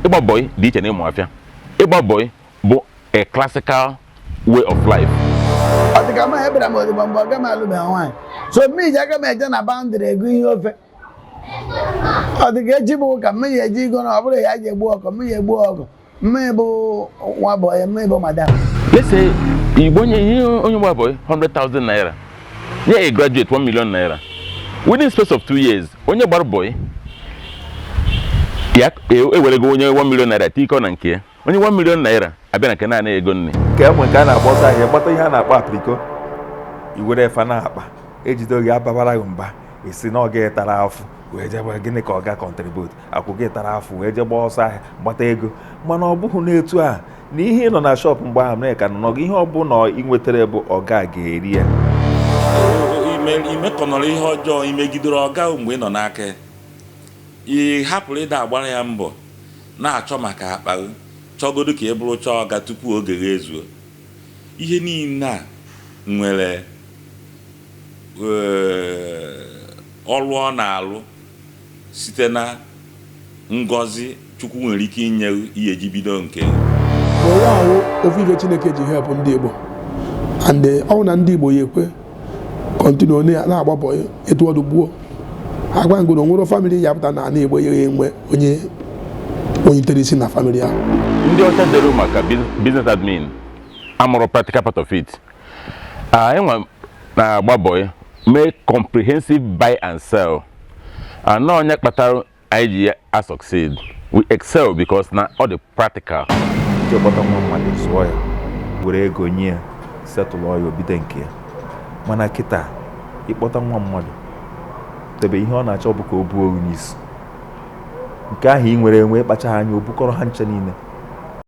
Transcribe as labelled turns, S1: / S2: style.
S1: Ịgba bọị dị iche na ịmụ afịa. Ịgba bọị bụ a classical way of life.
S2: Ọ dị ka ma ebere m ozugbo mgbe ọga m alụbeghị nwaanyị, so mmiri aga m eje na boundary ego ihe ofe. Ọ dị ka echi bụ ụka, mmiri eji igo na ọ bụrụ ya ji egbu ọkụ, mmiri egbu ọgụ, mmiri bụ nwa bọyị, mmiri bụ madam.
S1: Let's say Igbo onye ihe onye gba bọị 100,000 naira, nye a graduate 1 million naira within space of 2 years. Onye gbara bọị ya ewerego onye 1 million naira tikọ na nke ya, onye 1 million naira abịa na nke naanị ego nne.
S3: Ka e nwe nke a na-akpọ ọsọ ahịa, gbata ihe a na-akpọ apriko, iwere efe na-akpa ejide gị, ababara gị mba, esi na ọga tara afụ wee jebe. Gịnị ka ọ ga contribute akwụ gị tara afụ wee jee gbaa ọsọ ahịa gbata ego? Mana ọ bụghị n'etu a na ihe ị nọ na shop mgbe ahụ na ka nọ gị, ihe ọbụla ị nwetara bụ ọga ga-eri ya.
S4: Ime imekọnọrọ ihe ọjọọ, imegidere ọga mgbe ị nọ n'aka ya, ị hapụrụ ịda agbara ya mbọ na-achọ maka akpa gị, chọgodo ka ị bụrụ chọọ ọga tupu oge gị ezuo. Ihe niile a nwere ọrụ ọ na-alụ site na ngọzi Chukwu nwere ike inye ihe ji bido nke gị.
S5: Onye ahụ ofu ife Chineke ji help ndị Igbo and ọ na ndị Igbo ya ekwe continue na-agba bọyị etu ọdụ gbuo agwa ngụ na onwere family ya pụta na ala Igbo ya enwe onye onyitere isi na family ahụ.
S1: Ndị ọcha dere maka business admin amụrụ practical part of it. Anyị nwa na-agba bọyị mee comprehensive buy and sell anọ onye kpatara anyị ji a succeed. We excel because na ọ dị practical.
S3: Ije gbata nwa mmadụ, zụọ ya, were ego nye ya, setụlụ ya, obido nke ya. Mana kịta, ịkpọta nwa mmadụ debe, ihe ọ na-achọ bụ ka o buo oru n'isi nke ahụ ị nwere enwe, kpacha anya o bukọrọ ha nche niile.